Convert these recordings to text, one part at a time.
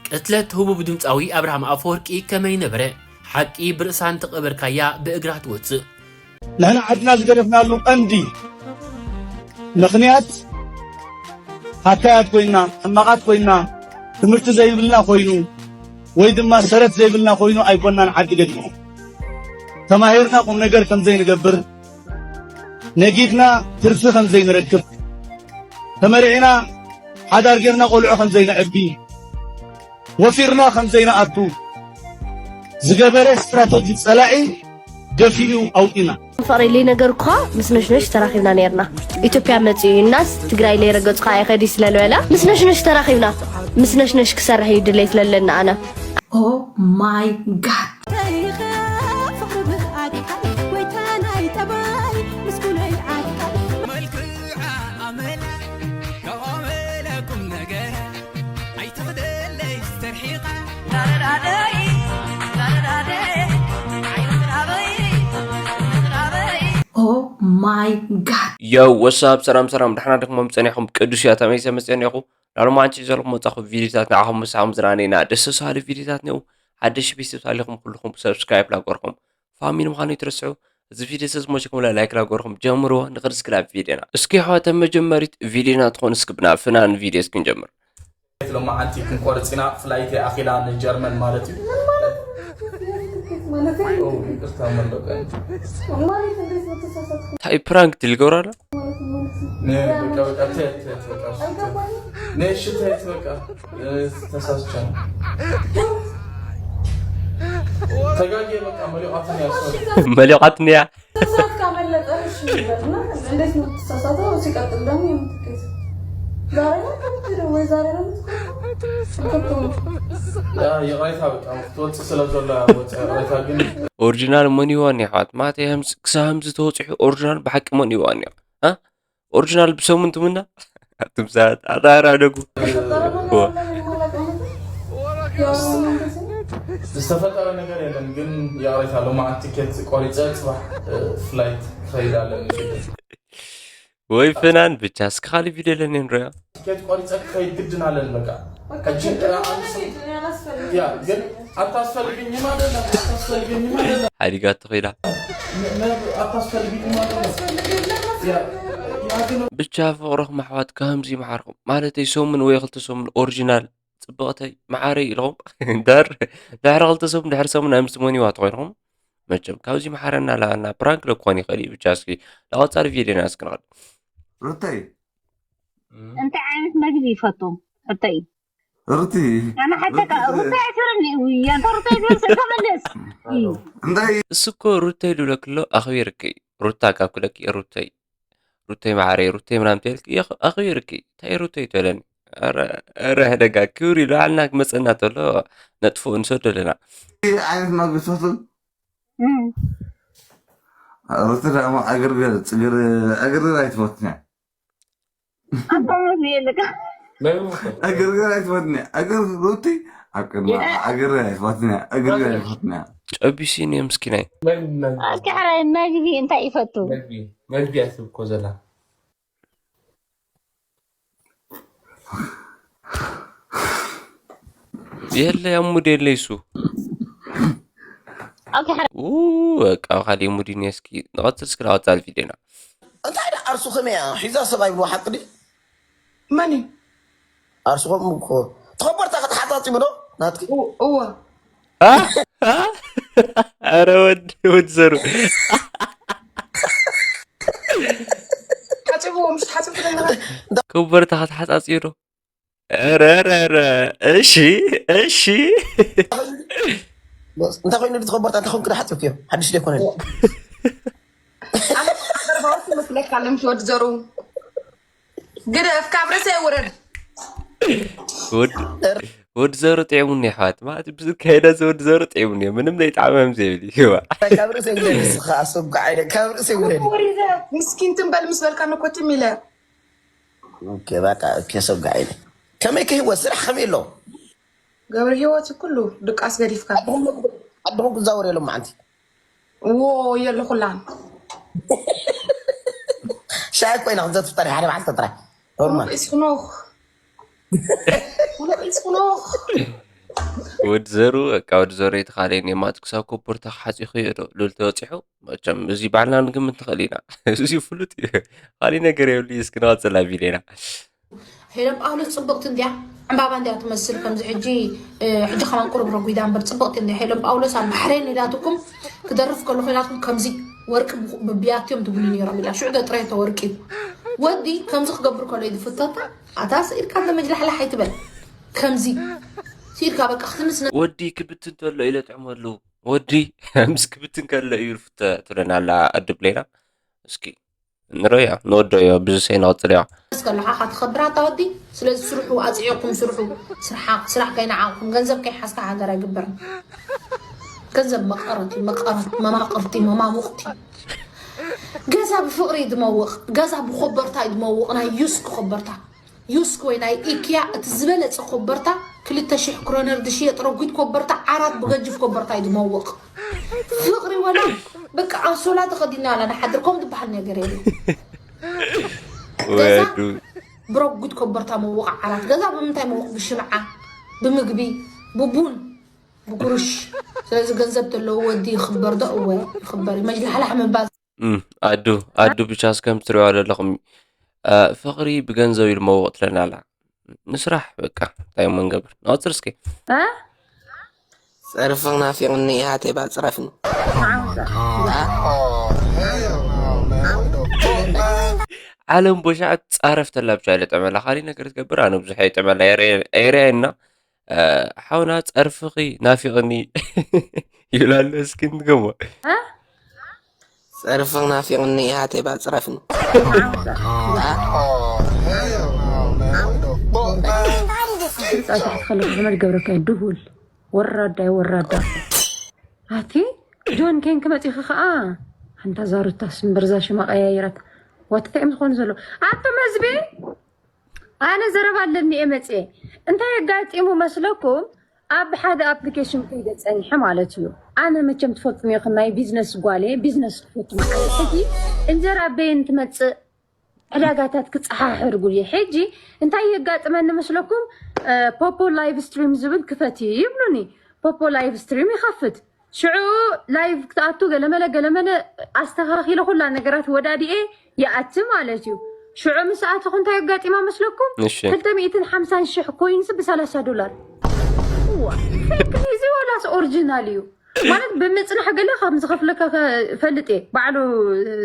ቅትለት ህቡብ ድምፃዊ ኣብርሃም ኣፈወርቂ ከመይ ነበረ? ሓቂ ብርእሳ እንተቐበርካያ ብእግራ ትወፅእ። ንሕና ዓድና ዝገደፍናሉ ቀንዲ ምኽንያት ሃካያት ኮይና፣ ሕማቓት ኮይና፣ ትምህርቲ ዘይብልና ኮይኑ ወይ ድማ ሰረት ዘይብልና ኮይኑ ኣይኮናን ዓዲ ገዲፍና። ተማሂርና ቁም ነገር ከም ዘይንገብር፣ ነጊድና ትርፊ ከም ዘይንረክብ፣ ተመሪዕና ሓዳር ጌርና ቆልዑ ከም ዘይነዕቢ፣ ወፊርና ከም ዘይንኣቱ ዝገበረ ስትራተጂ ጸላኢ ገፊኡ ኣውጺና። ፍቕረይ ለይነገርኩኻ ምስ ነሽነሽ ተራኺብና ነይርና። ኢትዮጵያ መጺኡ ኢልናስ ትግራይ ለይረገጽኩኻ ኣይኸዲ ስለልበለ ምስ ነሽነሽ ተራኺብና። ምስ ነሽነሽ ክሰርሕ እዩ ድሌት ለለና ኣነ። Oh my god። Oh my god። Yo, what's up? ሰላም ሰላም፣ ደሕና ዲኹም ጸኒሕኩም? ቅዱስ እያ ተመይሰ መጸኒኹ። ላሎም ኣንቺ ዘለኹም መጻኹ ቪዲዮታት ንዓኹም ምሳኹም ዝረኣነና ደስ ሳሊ ቪዲዮታት ነው። ሓደሽ ቤተሰብ ሳሊኹም ኩልኹም ሰብስክራይብ ላገርኩም ፋሚሊ ምዃኑ ይትረስዑ። እዚ ቪዲዮ ተዝመቸኩም ላይክ ላገርኩም ጀምርዎ። ንኽድስክላ ቪዲዮና እስኪ ኣሕዋተ መጀመሪት ቪዲዮና ትኾን እስኪ ብና ፍናን ቪዲዮ እስኪ ንጀምር። ሎማዓንቲ ክንቆርፅ ኢና ፍላይት ኣኺላ ንጀርመን ማለት እዩ። ይቅርታ መለቀ ታይ ፕራንክ ድልገብራላ ነሽተት በቃ ተሳስቻ ተጋጌ በቃ መሊቋትን ያሰ መሊቋትን እያ። ኦሪጂናል መን ይዋን ይሓዋት ማተ ክሳብ ህምዚ ተወፅሑ ኦሪጂናል ብሓቂ መን ይዋን ኦሪጂናል ብሰሙን ትምና ኣቱም ሰባት ኣታራ ደጉ ዝተፈጠረ ነገር የለን ግን የቅሬታ ሎማዓት ትኬት ቆሪፀ ፅባሕ ፍላይት ክኸይድ ኣለኒ ወይ ፍናን ብቻ እስኪ ካሊ ቪድዮ ለኒ ንሪኦ ትኬት ቆሪፀ ክኸይድ ግድን ኣለኒ በቃ ግን ኣታስፈልግኝ ማለት ኣታስፈልግኝ ማለት ሓዲጋ ትኸይዳ ኣታስፈልግኝ ማለት ብቻ ፍቕርኹም ኣሕዋት ከምዚ ይምሓርኩም ማለተይ ሰሙን ወይ ክልተ ሰሙን ኦሪጂናል ፅብቕተይ መዓረይ ኢልኹም ዳር ድሕሪ ክልተ ሰሙን ድሕሪ ሰሙን ኣምስቲ መኒዋ ተኾይንኹም መቸም ካብዚ መሓረና ላና ፕራንክ ለክኾን ይኽእል እዩ ብቻ እስኪ ላቐፃሊ ቪድዮና እስኪ ንኽእል ሩተይ እንታይ ዓይነት መግቢ ይፈቱ ሕተይ ሩቲ ኣነ ሓተካ ሩታ ኣይትብለኒ ውይ ኣንተ ሩታ ኣይትብል ስልካ መልስ እንታይ እሱ እኮ ሩተይ ልብለክሎ ኣኽቢርኪ ሩታ ካብ ክለኪ ሩተይ ሩተይ ማዕረይ ሩተይ ምናምን ተልኪ ኣኽቢርኪ እንታይ ሩተይ ትበለኒ ረ ሕደጋ ክብሪ ላዕልና ክመፀና ተሎ ነጥፎ ንሰዶ ኣለና ዓይነት መግቢ ትፈትው ሩቲ ደሞ ዕግርግር ፅግር ዕግርግር ኣይትፈትኛ ዕግርግር ኣይትፈትኛ ዕግር ሩቲ ኣብ ቅድማ ዕግር ኣይትፈትኛ ዕግርግር ኣይትፈትኛ ጨቢሲን እዮም ምስኪናይ እስኪ ሕራይ መግቢ እንታይ ይፈቱ መግቢ ኣትብል እኮ ዘላ የለ ያሙድ የለ ይሱ በቃ ካሊ ሙዲን እስኪ ንቐፅል እስኪ ላወፃል ቪዲዮና እንታይ ዳ ዓርሱ ከመይ እያ ሒዛ ሰብ ኣይብልዋ ሓቂ ድዩ መን እዩ ዓርሱ ከምኡ እኮ ተኸበርታ ከተሓፃፂቡ ዶ ናትኪ እወ ኧረ ወድ ወድ ዘሩ ሓፂብዎ ምሽ ሓፂብ ትለና ክበርታ ከተሓፃፅዩ ዶ ኧረ ኧረ ኧረ እሺ እሺ እንታይ ኮይኑ ድትኸበርታ እንታይ ኮንክ ሓፂብክዮ ሓድሽ ደይኮነ መስለካ ለምሽ ወድ ዘሩ ግደፍ ካብ ርእሰይ ውረድ ወዲ ዘሩ ጥዕሙኒ ኣሕዋት ማለት ብዝካየደ እዚ ወዲ ዘሩ ጥዕሙኒ ምንም ዘይጣዕመ ከም ዘይብል ይዋ ካብ ርእሰይ ውረድ ንስኻ ኣሰጉ ዓይነ ካብ ርእሰይ ውረድ ምስኪን ትንበል ምስ በልካ ነኮትም ኢለ በቃ ኣሰጉ ዓይነ ከመይ ከ ህይወት ስራሕ ከመይ ኣሎ ገብረ ህይወት ኩሉ ድቃስ ገዲፍካ ኣድኹም ክዛወር የሎም መዓንቲ እዎ የለኹላን ሻይ ኮይና ክንዘት ፍጠሪ ሓደ መዓልቲ ጥራይ ኖርማል ኢስኖኽ ኢስኖኽ ወዲ ዘሩ በቃ ወዲ ዘሩ የተኻለየን የማት ክሳብ ኮቦርታ ክሓፂ ይኽእዮ ዶ ሉል ተወፂሑ። መቸም እዚ ባዕልና ንግምት ንኽእል ኢና። እዚ ፍሉጥ እዩ። ካሊእ ነገር የብሉ። እስኪ ንቐፅላ ቪድዮና። ሄለን ጳውሎስ ጽብቕቲ እንድያ። ዕምባባ እንድያ ትመስል ከምዚ ሕጂ። ሕጂ ከማን ቁሩብ ረጒዳ እምበር ጽብቕቲ እንድያ። ሄለን ጳውሎስ ኣብ ባሕሬን ኢላትኩም ክደርፍ ከሎ ኮይናትኩም ከምዚ ወርቂ ብቢያትዮም ትብሉ ነይሮም ኢላ ሽዑ ገጥረየቶ ወርቂ እዩ። ወዲ ከምዚ ክገብር ከሎ እዩ ዝፍተታ። ኣታ ስኢልካ ለመጅላሕላሕ ኣይትበል። ከምዚ ስኢልካ በቃ ክትምስ ወዲ ክብትን ተሎ ኢለ ጥዕመሉ። ወዲ ምስ ክብትን ከሎ እዩ ርፍተ ትብለና ኣላ ኣድብሌና። እስኪ ንረያ ንወዶ እዮ ብዙ ሰይ ንቐፅል እዮ። ከለኻ ካትኸብር ኣታ ወዲ። ስለዚ ስርሑ ኣፅዒቕኩም ስርሑ። ስራሕ ከይነዓቕኩም ገንዘብ ከይሓዝካ ሃገር ኣይግበርን። ገንዘብ መቐረት እዩ መቐረት መማቕርቲ መማሙቕቲ። ገዛ ብፍቕሪ እዩ ድመውቕ። ገዛ ብኮበርታ እዩ ድመውቕ ናይ ዩስክ ኮበርታ። ዩስክ ወይ ናይ ኢኪያ እቲ ዝበለፀ ኮበርታ ክልተ ሽሕ ክሮነር ድሽየጥ ረጒድ ኮበርታ ዓራት ብገጅፍ ኮበርታ እዩ ድመውቕ። ፍቕሪ ወላ በቃ ኣንሶላ ተኸዲና ኣላ ንሓድር ከም ዝበሃል ነገር የለ። ገዛ ወዱ ብረጒድ ኮበርታ መውቕ ዓራት ገዛ ብምንታይ መውቕ ብሽምዓ ብምግቢ ብቡን ብጉርሽ። ስለዚ ገንዘብ ተለዎ ወዲ ይኽበር ዶ እወ ይኽበር እዩ መጅላሕላሕ ምባል እም፣ ኣዱ ኣዱ ብቻስ ከም ትሪዋ ዘለኹም እ፣ ፍቕሪ ብገንዘብ ኢሉ መውቕ ትለና ኣላ። ንስራሕ በቃ እንታይ እሞ ንገብር ንቐፅል እስኪ። እ? ጸርፍኽ ናፊቕኒ ኢሃተይ ባጽረፍኒ። ዓለም ቦሻዕ ጻረፍ ተላ ብቻ ኢለ ጠመላ ካሊእ ነገር ትገብር ኣነ ብዙሕ እየ ጠመላ ኤርያ እና ሓውና ጸርፍኺ ናፊቕኒ ይብላሉ እስኪ ንገሞ እ? ጸርፍኽ ናፊቕኒ ኢሃተይ ባጽረፍኒ። ጻሽሕ ከለኹ ዘመድ ገብረካ ድሁል ወራዳ ወራዳ ኣቲ ጆን ኬን ክመፂኺ ከዓ ሓንታ ዛሩታ ስምበርዛ ሽማ ቀያይራት ዋትታይ እዮም ዝኾኑ ዘሎ ኣቶም ህዝቢ ኣነ ዘረባ ኣለኒ እየ መፅየ እንታይ ኣጋጢሙ መስለኩም ኣብ ሓደ ኣፕሊኬሽን ከይደ ፀኒሐ ማለት እዩ ኣነ መቸም ትፈልጡም ኢኹም ናይ ቢዝነስ ጓሌ ቢዝነስ ትፈቱ ማለት ሕጂ እንጀራ በየን ትመፅእ ዕዳጋታት ክፀሓሕር ጉየ ሕጂ እንታይ የጋጥመኒ መስለኩም ፖፖ ላይቭ ስትሪም ዝብል ክፈቲ ይብሉኒ ፖፖ ላይቭ ስትሪም ይኸፍት ሽዑ ላይቭ ክትኣቱ ገለመለ ገለመለ ኣስተኻኺለ ኩላ ነገራት ወዳዲኤ ይኣቲ ማለት እዩ ሽዑ ምስ ኣተኹ እንታይ የጋጢማ መስለኩም እሺ ክልተ ሚእትን ሓምሳን ሽሕ ኮይንስ ብሰላሳ ዶላር እዋ ፌክ እዚ ወላስ ኦሪጂናል እዩ ማለት ብምፅናሕ ገለ ከም ዝኸፍለካ ፈልጥ እየ ባዕሉ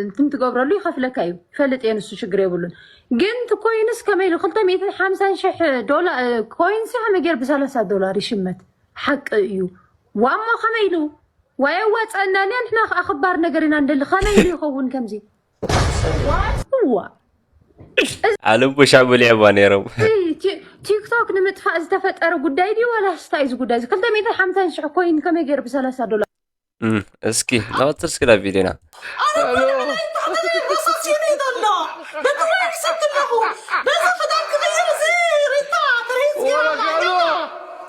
እንትን ትገብረሉ ይኸፍለካ እዩ ፈልጥ እየ ንሱ ሽግር የብሉን ግን እቲ ኮይንስ ከመይ ኢሉ ክልተ ሚእትን ሓምሳን ሽሕ ዶላር ኮይንስ ከመይ ገይር ብሰላሳ ዶላር ይሽመት ሓቂ እዩ ዋሞ ከመይ ኢሉ ዋይ ኣዋፀአናን ንሕና ከዓ ክባር ነገር ኢና ንደሊ ከመይ ኢሉ ይኸውን ከምዚ ዋ ዓለም ቦሻ በሊዕዋ ነይሮም ቲክቶክ ንምጥፋእ ዝተፈጠረ ጉዳይ ድዩ ዋላ ስታይ እዚ ጉዳይ እዚ ክልተ ሚእትን ሓምሳን ሽሕ ኮይን ከመይ ገይሩ ብሰላሳ ዶላር እም፣ እስኪ ንቐፅል እስኪ ናብ ቪድዮና ኣረ ረሳሲኒ ዘሎ በትራይ ሰትለኹ በዚ ክዳን ክቕይር እዚ ሪታ ትርሂት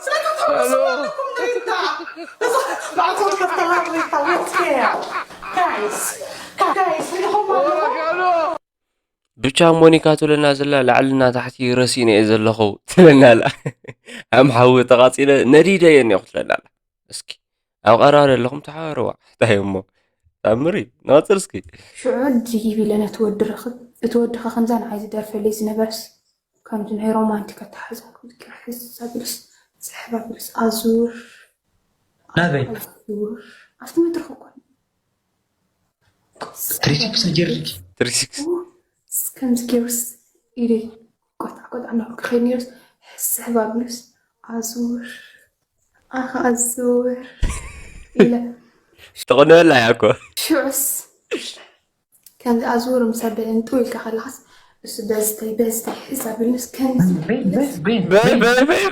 ስለትትሕምሱ ኣለኩም ሪታ እዚ ማዕፆ ከፍተላ ሪታ ወትከያ ጋይስ ጋይስ ሪኹም ኣለኹም ብቻ ሞኒካ ትብለና ዘላ ላዕልና ታሕቲ ረሲነ እየ ዘለኹ ትብለና ኣላ ኣም ሓዊ ተቓፂለ ነዲደ እየ እኒኹ ትብለና ኣላ እስኪ ኣብ ቀረባ ዘለኹም ተሓባርዋ እንታይ እሞ ታምሪ ንቐፅል እስኪ ሽዑ ድይብ ኢለ ነቲ ወዲ ረኽብ እቲ ወዲ ኸ ከምዛ ንዓይ ዝደርፈለይ ዝነበረስ ከምዚ ናይ ሮማንቲክ ኣተሓሕዛ ከምዚ ገይራ ሕዝ ኣቢሉስ ስሕብ ኣቢሉስ ኣዙር ናበይ ኣዙር ኣብቲ መድረኽ እኮ ትሪሲክስ ጀርልኪ ትሪሲክስ ከምዚ ገይሩስ ኢደይ ቆጣዕ ቆጣዕ እናበልኩ ክኸይድ ነይሩስ ስሕብ ኣቢሉስ ኣዙር ኣኸ ኣዙር ኢለ ተቐንበላ እያ እኮ ሽዑስ ከምዚ ኣዙር ምስ ኣበለኒ ጥው ኢልካ ከለኻስ እሱ በዝተይ በዝተይ ሕዝ ኣቢሉስ ከምዚ በይ በይ በይ በይ በይ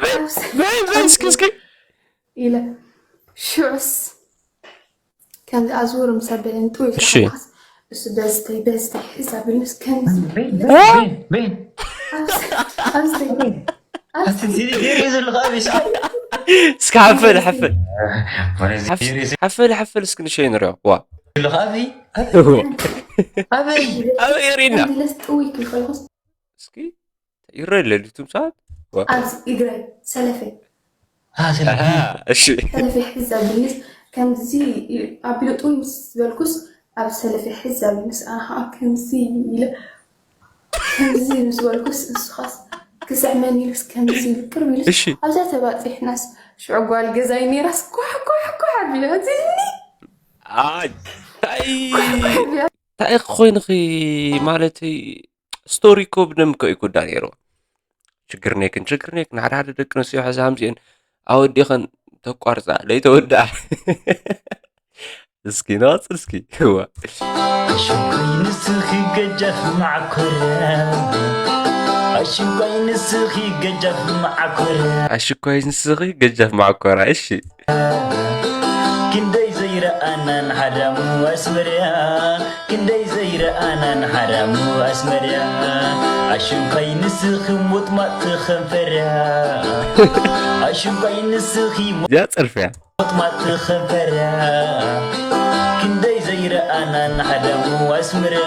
በይ በይ እስኪ እስኪ ኢለ ሽዑስ ከምዚ ኣዙር ምስ ኣበለኒ ጥው ኢልካ እሺ። ከለኻስ እሱ በዝተይ በዝተይ ሕዝ ኣቢሉስ ከምዚ በይ ኣብዝተይ ኣቲ ዜሪ ዘለኻ ኣበይ ሰዓት እስኪ ሓፈል ሓፈል ሓፈል ሓፈል እስኪ ንሸይ ንሪኦ ዋ ዘለኻ ኣበይ ኣበይ ኣበይ ሪና ኢለስ ጥው ኢልካ ከለኻስ እስኪ ይረለሉ ቱም ሰዓት ኣብዚ እግረይ ሰለፈይ ኣሰለ ኣሃ፣ እሺ። ሰለፊ ሕዝ ኣቢሉስ ከምዚ ኢሉ ኣቢሉ ጥውይ ምስ ዝበልኩስ ኣብ ሰለፊ ሕዝ ኣቢሉስ ኣነ ከዓ ከምዚ ኢለ ከምዚ ምስ በልኩስ ንስኻስ ክስዕመኒ ኢሉስ ከምዚ ኢሉ ቅርብ ኢሉስ እሺ። ኣብዛ ተባፂሕናስ ሽዑ ጓል ገዛይ ነይራስ ኳሕ ኳሕ ኳሕ ኣቢላ እዚኒ ኣይ፣ እንታይ ታይ ኮይንኺ ማለተይ ስቶሪ እኮ ብደንብ እኮ እዩ ክውዳእ ነይርዎ። ችግር ኔክን ችግር ኔክን ሓደ ሓደ ደቂ ኣንስትዮ ሕዚ ሃምዚኤን ኣወዲኸን ተቋርፃ ለይተወድኣ እስኪ ንቐፅል እስኪ እዋ ሽኮይ ንስኺ ገጃፍ ማዕኮርያ ኣሽንኳይ ንስኺ ገጃፍ ማዕኮርያ ኣሽኳይ ንስኺ ገጃፍ ማዕኮራ እሺ ክንደይ ዘይረኣናን ሓዳሙ ኣስመርያ ክንደይ ዘይረኣናን ሓዳሙ ኣስመርያ ኣሽንኳይ ንስኺ ሙጥማጥ ከንፈርያ ኣሽንኳይ ንስኺ እዚኣ ፀርፍያ ሞጥማጥ ከንፈርያ ክንደይ ዘይረኣናን ሓዳሙ ኣስመርያ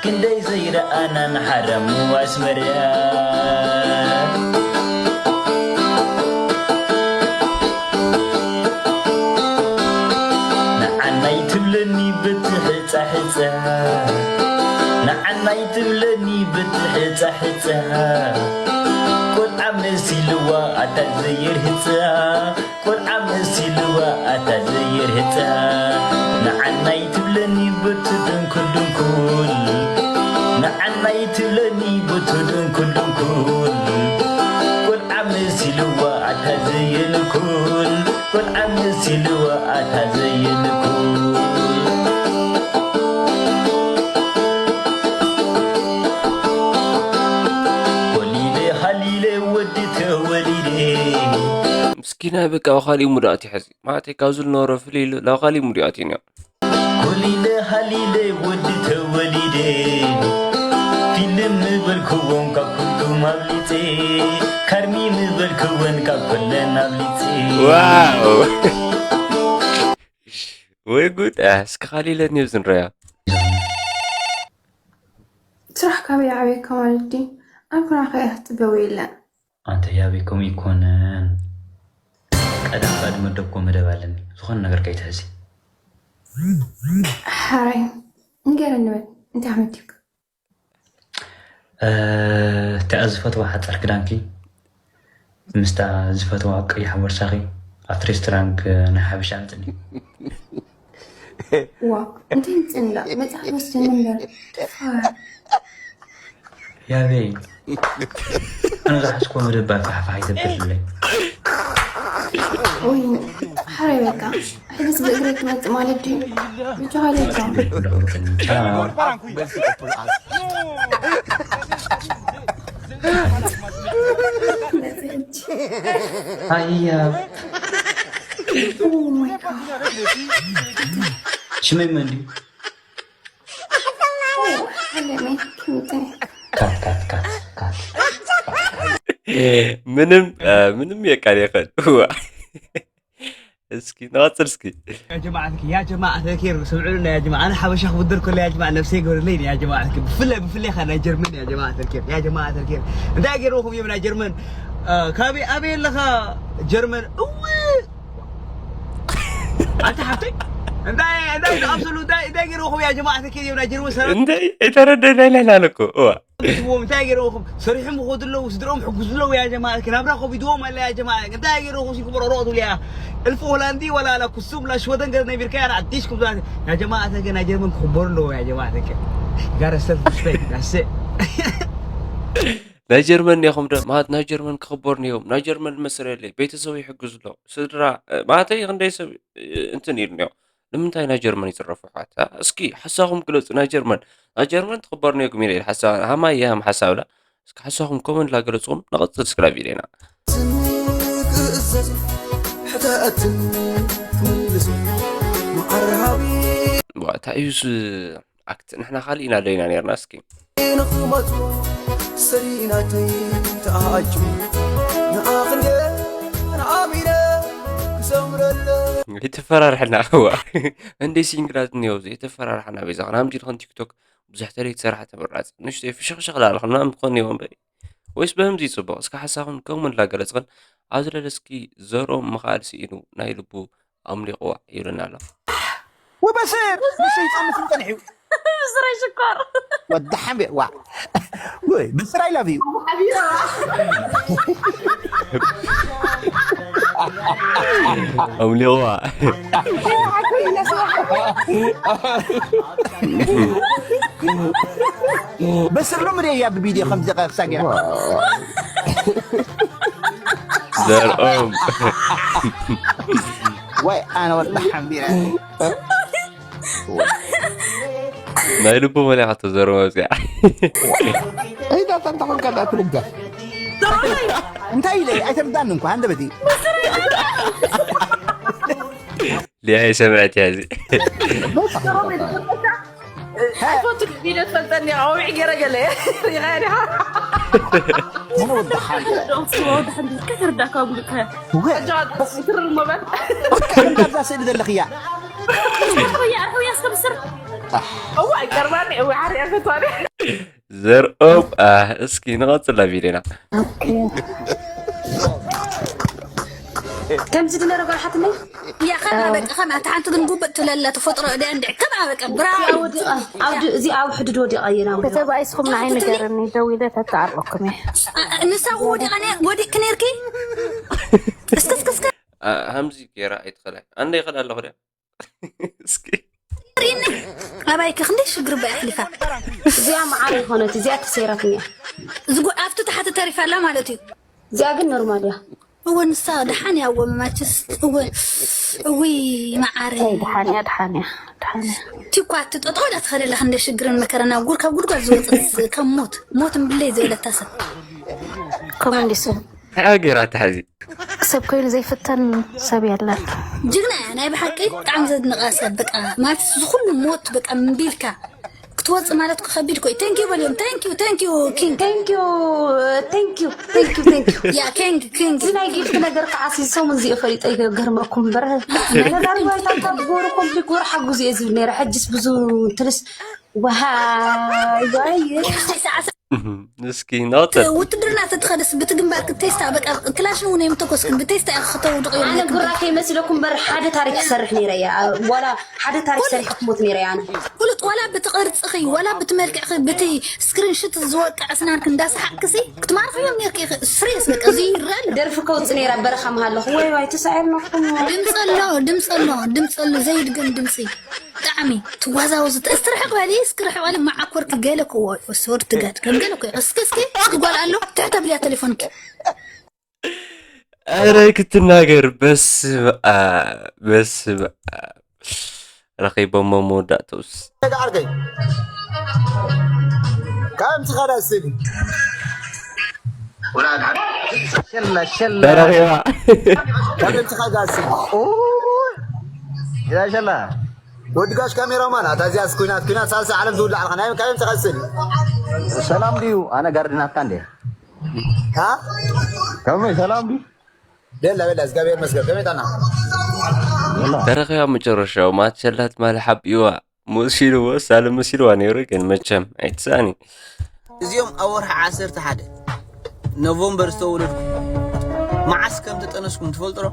ክንደይ ዘይረኣናን ሓዳሙ ኣስመርያ ንዓናይ ትብለኒ በቲ ሕፃ ሕፃ ንዓናይ ትብለኒ በቲ ሕፃ ሕፃ ቆልዓ መሲልዋ ኣታ ዘይርህፃ ቆልዓ መሲልዋ ኣታ ዘይርህፃ ንዓናይ ትብለኒ በቲ ድንኩል ድንኩል ንዓናይ ትብለኒ በቲ ድንኩል ድንኩል ቆልዓ መሲልዋ ኣታ ዘይንኩል ቆልዓ መሲልዋ ኣታ ዘይንኩል ኮሊለ ሃሊለ ወዲ ተወሊደ ምስኪና በቃ ኣብ ካሊእ ሙድ ኣትዩ ሕዚ ማለተይ ካብዚ ዝነበሮ ፍልይ ኢሉ ናብ ካሊእ ሙድ ኣትዩ እኒኦ ኮሊለ ሃሊለ ወዲ ተወሊደ ፊልም ምበልክዎም ካብ ኩሉም ኣብሊፀ ካርሚ ምበልክወን ካብ ኩለን ኣብሊፀ ዋው ወይ ጉድ እ፣ እስኪ ካሊእ ኢለኒ ኣብዚ ንረያ ስራሕ ካበይ ዓብየካ ማለት ድዩ ኣብ ኩናኸ ጥበቡ የለን ኣንተ ያቤ ከምኡ ይኮነን ቀዳም ባድ መደብኮ መደብ ኣለኒ ዝኾነ ነገር ከይትሕዚ ሓራይ ንገረኒ በል እንታይ ኣመዲብካ እቲኣ ዝፈትዋ ሓፃር ክዳንኪ ምስታ ዝፈትዋ ቀያሕ ቦርሳኺ ኣብቲ ሬስቶራንት ናይ ሓበሻ ኣምፅኒ ዋ እንታይ ምፅንዳ መፅሓፍ ወስደኒ እምበር ጥፋ ያበይ ኣነ ዝሓዝኮ መደባ ፋሕፋሕ ይተብልለይ ወይ ሓራይ በቃ ሕደስ ብእግረይ ክመፅእ ማለት ድዩ ብቻ ሃለካ ኣያ ሽመይ መን ድዩ ካት ካት ካት ካት ምንም እ፣ ምንም የቃል የኸል እዋ እስኪ ንቐፅል እስኪ يا جماعة الخير، يا جماعة الخير، سمعوا لنا يا جماعة. أنا حبشة خبدر كله يا جماعة، نفسي يقول لي يا جماعة الخير. بفلة بفلة خلنا جرمن يا جماعة الخير، يا جماعة الخير. أنت أجي روحهم يمنا جرمن. آه كابي أبي لك جرمن. أوه. أنت حبتي؟ أنت أنت أنت أبسل أنت أنت أجي روحهم يا جماعة الخير يمنا جرمن سلام. እንታይ ኣይተረደናይና ኢና እኮ እዋ ዎም እንታይ ገይረውኹም ሰሪሖም ክኸዱ ኣለዉ ስድሮም ሕጉዝ ኣለዉ ያ ጀማ ናብራ ከቢድዎም ኣለ ያ ጀማ እንታይ ገይረውኹም ሲኩም ረሮቱ ያ እልፍ ሆላንዲ ወላ ላ ኩሱም ላ ሽወደን ገር ነቢርካ ያ ኣዲሽ ኩብዛ ያ ጀማ ኣተ ገና ጀርመን ክኽበሩ ኣለዎ ያ ጀማ ኣተ ገ ጋር ሰልፍ ሪስፔክት ዳስ ናይ ጀርመን ኔኹም ዶ ማለት ናይ ጀርመን ክኽበሩ ኔዎም ናይ ጀርመን መስረለ ቤተሰቡ ይሕግዙ ኣለዉ ስድራ ማለተይ ክንደይ ሰብ እንትን ኢሉ ኔው ንምንታይ ናይ ጀርመን ይፅረፉ ኣሕዋት እስኪ ሓሳኹም ግለፁ ናይ ጀርመን ናይ ጀርመን ትኽበሩ ኔኩም ኢለ ሓሳብ ሃማይ የሃም ሓሳብ ላ እስኪ ሓሳኹም ኮመንት ላገለፅኹም ንቐፅል ስክላ ቪድዮና ትእዘዝ ሕተትን ትምልስ መዓርሃቢ እንታይ እዩ ኣክት ንሕና ካሊእ ኢና ደይና ነርና እስኪ ንኽመፁ ሰሪናተይ ተኣሃጁ ንኣኽንደ ንኣሚነ ክሰምረለ ይትፈራርሕና እዋ እንደ ሲንግላት እኒኦ እዚ የተፈራርሓና ቤዛ ክናምዚ ድኸን ቲክቶክ ብዙሕ ተለይ ትሰርሓ ተመራፂ ንሽተይ ፍሽኽሽኽ ላለኽና ምኾን እኒኦ እምበሪ ወይስ በህምዚ ይፅቡቕ እስከ ሓሳኹን ከምኡ እንዳገለፅኽን ኣብ ዝለለ እስኪ ዘርኦም ምኽኣል ስኢኑ ናይ ልቡ ኣምሊቑዋ ይብለና ኣሎ። ወበስር ብስይ ጸምስም ጸኒሑ ስራይ ሽኮር ወዲ ሓምቤ ዋ ወይ ብስር I love you ኣምሊቑዋ በስር ሎሚ ደ እያ ብቪድዮ ከምዚ ቀርሳ ገይራ ዘርኦም ወይ ኣነ ወዲ ሓምቢረ ናይ ልቡ መሊኻቶ ዘርኦም ኣብዚኣ እዛ ተንታ ኮንካ ዳ ትልገስ እንታይ ኢለ ኣይተርዳኒ እንኳ ሃንደበቲ ሊያ ይሰምዐት እያ እዚ ኣይፈቱ ቪድዮ ትፈልጠኒ ኣውዒ ገይረ ገለ ሪኻ ዲኻ ኣነ ወዲ ሓምቢረ ከይርዳካ ብልካ ወይ ትርር ሞበል እዛ ስእሊ ዘለኽያ ኣርሑያ ኣርሑያ እስከ ብስር እዋ ይገርማኒ እዋ ሓርያ ፈቷኒ ዘርኦም ኣህ፣ እስኪ ንቐጽላ ቪድዮና ከምዚ ድነረ ጎርሓትኒ እያ ከምኣ በቃ ከምኣ እቲ ሓንቲ ግን ጉብእ ትለላ ተፈጥሮ እያ እንዲ ከምኣ በቃ ብራው እዚ ኣብ ሕድድ ወዲቐ እየ ናብ ተባኢስኩም ንዓይ ንገርኒ ደው ኢለ ተተኣርበኩም እየ ንሳ ወዲቓ ወዲቕኪ ነርኪ እስከስከስከ ሃምዚ ገይራ ኣይትኽእላይ ኣንደ ይኽእል ኣለኹ ድያ እስኪ ሪኒ ኣባይከ ክንደይ ሽግር በይ ኣሕሊፋ እዚኣ መዓረ ይኮነት እዚኣ ተሰይራትኒ እያ ዝጉ ኣብቲ ታሕቲ ተሪፋ ኣላ ማለት እዩ እዚኣ ግን ኖርማል እያ እወ ንሳ ደሓን እያ እወ መማችስ እወ እውይ መዓረ ደሓን እያ ደሓን እያ ደሓን እያ ቲኳ እቲ ጠጠው ኢላ ትኸደላ ክንደ ሽግርን መከራ ናብ ጉድ ካብ ጉድጓድ ዝወፅእ ከም ሞት ሞት እምብለይ ዝበለታ ሰብ ከምኡ እንዲ ሰብ እንታይ ገይራ ትሓዚ ሰብ ኮይኑ ዘይፍተን ሰብ የለን ጅግና እያ ናይ ብሓቂ ብጣዕሚ ዘድንቃ ሰብ በቃ ማለት ዝኩሉ ሞት በቃ እምቢልካ ክትወፅእ ማለት እኮ ከቢድ እኮ እዩ thank you በልዮም thank you thank you king thank you thank you thank you thank you yeah king king እዚ ናይ ጊፍት ነገር ከዓ እዚ ሰሙን እዚኦ ፈሊጠ ይገርመኩም እምበር ተዛሪባ ይታታ ብጎሩ ኮምፕሊክ ወር ሓጉዝ እየ ዝብል ነይረ ሕጅስ ብዙ እንትንስ ወሃይ ዋይ እስኪ ናውፀል ውትድርና ተትኸደስ ብቲ ግንባር ክትቴስታ በቃ ክላሽን እውን የምተኮስክን ብቴስታ እያ ክተውድቕ ኣነ ጉራ ከይመስለኩም በር ሓደ ታሪክ ክሰርሕ ነይረ እያ ዋላ ሓደ ታሪክ ሰሪሕ ክሞት ነይረ እያ ኣነ ፍሉጥ ዋላ ብቲ ቅርፅኺ ዋላ ብቲ መልክዕኺ ብቲ ስክሪንሽት ዝወቅዕ ስናንክ እንዳሰሓቅክሲ ክትማርኽዮም ነርኪ ስሬስ በቃ እዚ ይረል ደርፊ ከውፅ ነይራ በረኻ መሃለኹ ወይ ዋይ ተሳዒርናኩም ድምፂ ኣሎ ድምፂ ኣሎ ድምፂ ኣሎ ዘይድገም ድምፂ ብጣዕሚ ትዋዛወዙ እስቲ ርሕቕ በሊ እስኪ ርሕቕ በሊ መዓኮርኪ ገለ ክዎ ሶር ትጋድ ከም ገለ ክዎ እስኪ እስኪ እስኪ ጓል ኣሎ ትሕተ ብልያ ቴሌፎንኪ ኧረ ክትናገር በስመ ኣብ በስመ ኣብ ረኺቦሞ መወዳእተውስ ደቂ ዓርከይ ካብ ምትኻዳ ስሊ ሸላ ሸላ ተረኺባ ካብ ምትኻዳ ስሊ ሸላ ወዲ ጋሽ ካሜራማን ኣታ እዚኣስ ኩናት ኩናት ሳልሳይ ዓለም ትውላዕ ኣለኻ ናይ ካብ ምትኻዳ ስሊ ሰላም ድዩ ኣነ ጋርድናትካ እንደ ها ከመይ ሰላም ድዩ ቤላ ቤላ እግዚኣብሔር ይመስገን ከመይ ጣና ተረኺባ መጨረሻው ማትሸላት ማለ ሓቢዋ መሲልዎ ሳለ መሲልዋ ነይሩ ግን መቸም ኣይትሳኒ እዚኦም ኣብ ወርሒ ዓሰርተ ሓደ ኖቨምበር ዝተወለድኩ መዓስ ከም ተጠነስኩም ትፈልጡ ዶ?